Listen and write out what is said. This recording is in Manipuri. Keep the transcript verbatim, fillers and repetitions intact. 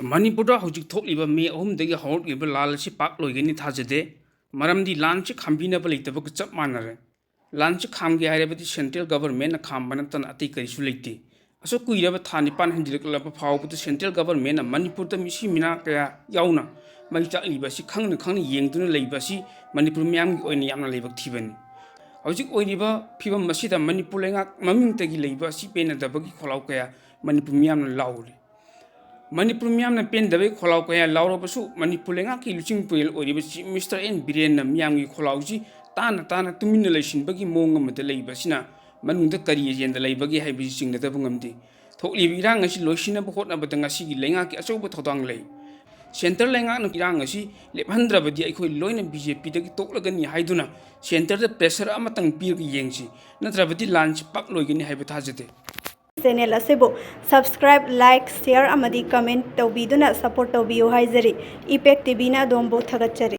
ꯃꯅꯤꯄꯨꯔꯗ ꯍꯧꯖꯤꯛ ꯊꯣꯛꯂꯤꯕ ꯃꯦ ꯑꯍꯨꯝꯗꯒꯤ ꯍꯧꯔꯛꯂꯤꯕ ꯂꯥꯟ ꯑꯁꯤ ꯄꯥꯛ ꯂꯣꯏꯒꯅꯤ ꯊꯥꯖꯗꯦ꯫ ꯃꯔꯝꯗꯤ ꯂꯥꯟꯁꯤ ꯈꯥꯝꯕꯤꯅꯕ ꯂꯩꯇꯕꯒ ꯆꯞ ꯃꯥꯟꯅꯔꯦ꯫ ꯂꯥꯟꯁꯤ ꯈꯥꯝꯒꯦ ꯍꯥꯏꯔꯕꯗꯤ central governmentꯅ ꯈꯥꯝꯕ ꯅꯠꯇꯅ ꯑꯇꯩ ꯀꯔꯤꯁꯨ ꯂꯩꯇꯦ꯫ ꯑꯁꯨꯛ ꯀꯨꯏꯔꯕ ꯊꯥ ꯅꯤꯄꯥꯟ ꯍꯦꯟꯖꯤꯜꯂꯛꯂꯕ ꯐꯥꯎꯕꯗ central governmentꯅ ꯃꯅꯤꯄꯨꯔꯗ ꯃꯤꯁꯤ ꯃꯤꯅꯥ ꯀꯌꯥ ꯌꯥꯎꯅ ꯃꯩ ꯆꯥꯛꯂꯤꯕ ꯑꯁꯤ ꯈꯪꯅ ꯈꯪꯅ ꯌꯦꯡꯗꯨꯅ ꯂꯩꯕ ꯑꯁꯤ ꯃꯅꯤꯄꯨꯔ ꯃꯤꯌꯥꯝꯒꯤ ꯑꯣꯏꯅ ꯌꯥꯝꯅ ꯂꯥꯏꯕꯛ ꯊꯤꯕꯅꯤ꯫ ꯍꯧꯖꯤꯛ ꯑꯣꯏꯔꯤꯕ ꯐꯤꯕꯝ ꯑꯁꯤꯗ ꯃꯅꯤꯄꯨꯔ ꯂꯩꯉꯥꯛ ꯃꯃꯤꯡꯇꯒꯤ ꯂꯩꯕ ꯑꯁꯤ ꯄꯦꯟꯅꯗꯕꯒꯤ ꯈꯣꯜꯂꯥꯎ ꯀꯌꯥ ꯃꯅꯤꯄꯨꯔ ꯃꯤꯌꯥꯝꯅ ꯂꯥꯎꯔꯤ꯫ ꯃꯅꯤꯄꯨꯔ ꯃꯤꯌꯥꯝꯅ ꯄꯦꯟꯗꯕꯒꯤ ꯈꯣꯜꯂꯥꯎ ꯀꯌꯥ ꯂꯥꯎꯔꯕꯁꯨ ꯃꯅꯤꯄꯨꯔ ꯂꯩꯉꯥꯛꯀꯤ ꯂꯨꯆꯤꯡꯄꯨꯔꯦꯜ ꯑꯣꯏꯔꯤꯕ Chief Minister N ꯕꯤꯔꯦꯟꯅ ꯃꯤꯌꯥꯝꯒꯤ ꯈꯣꯜꯂꯥꯎꯁꯤ ꯇꯥꯅ ꯇꯥꯅ ꯇꯨꯃꯤꯟꯅ ꯂꯩꯁꯤꯟꯕꯒꯤ ꯃꯑꯣꯡ ꯑꯃꯗ ꯂꯩꯕ ꯑꯁꯤꯅ ꯃꯅꯨꯡꯗ ꯀꯔꯤ agenda ꯂꯩꯕꯒꯦ ꯍꯥꯏꯕꯁꯤ ꯆꯤꯡꯅꯗꯕ ꯉꯝꯗꯦ꯫ ꯊꯣꯛꯂꯤꯕ ꯏꯔꯥꯡ ꯑꯁꯤ ꯂꯣꯏꯁꯤꯟꯅꯕ ꯍꯣꯠꯅꯕꯗ ꯉꯁꯤꯒꯤ ꯂꯩꯉꯥꯛꯀꯤ ꯑꯆꯧꯕ ꯊꯧꯗꯥꯡ ꯂꯩ꯫ Centre ꯂꯩꯉꯥꯛꯅ ꯏꯔꯥꯡ ꯑꯁꯤ ꯂꯦꯞꯍꯟꯗ꯭ꯔꯕꯗꯤ ꯑꯩꯈꯣꯏ ꯂꯣꯏꯅ BJPꯗꯒꯤ ꯇꯣꯛꯂꯒꯅꯤ ꯍꯥꯏꯗꯨꯅ centreꯗ pressure ꯑꯃꯇꯪ ꯄꯤꯔꯒ ꯌꯦꯡꯁꯤ, ꯅꯠꯇ꯭ꯔꯕꯗꯤ ꯂꯥꯟꯁꯤ ꯄꯥꯛ ꯂꯣꯏꯒꯅꯤ ꯍꯥꯏꯕ ꯊꯥꯖꯗꯦ꯫ Channel ꯑꯁꯤꯕꯨ subscribe, like, share ꯑꯃꯗꯤ comment ꯇꯧꯕꯤꯗꯨꯅ support ꯇꯧꯕꯤꯌꯨ ꯍꯥꯏꯖꯔꯤ꯫ Impact TVꯅ ꯑꯗꯣꯝꯕꯨ ꯊꯥꯒꯠꯆꯔꯤ꯫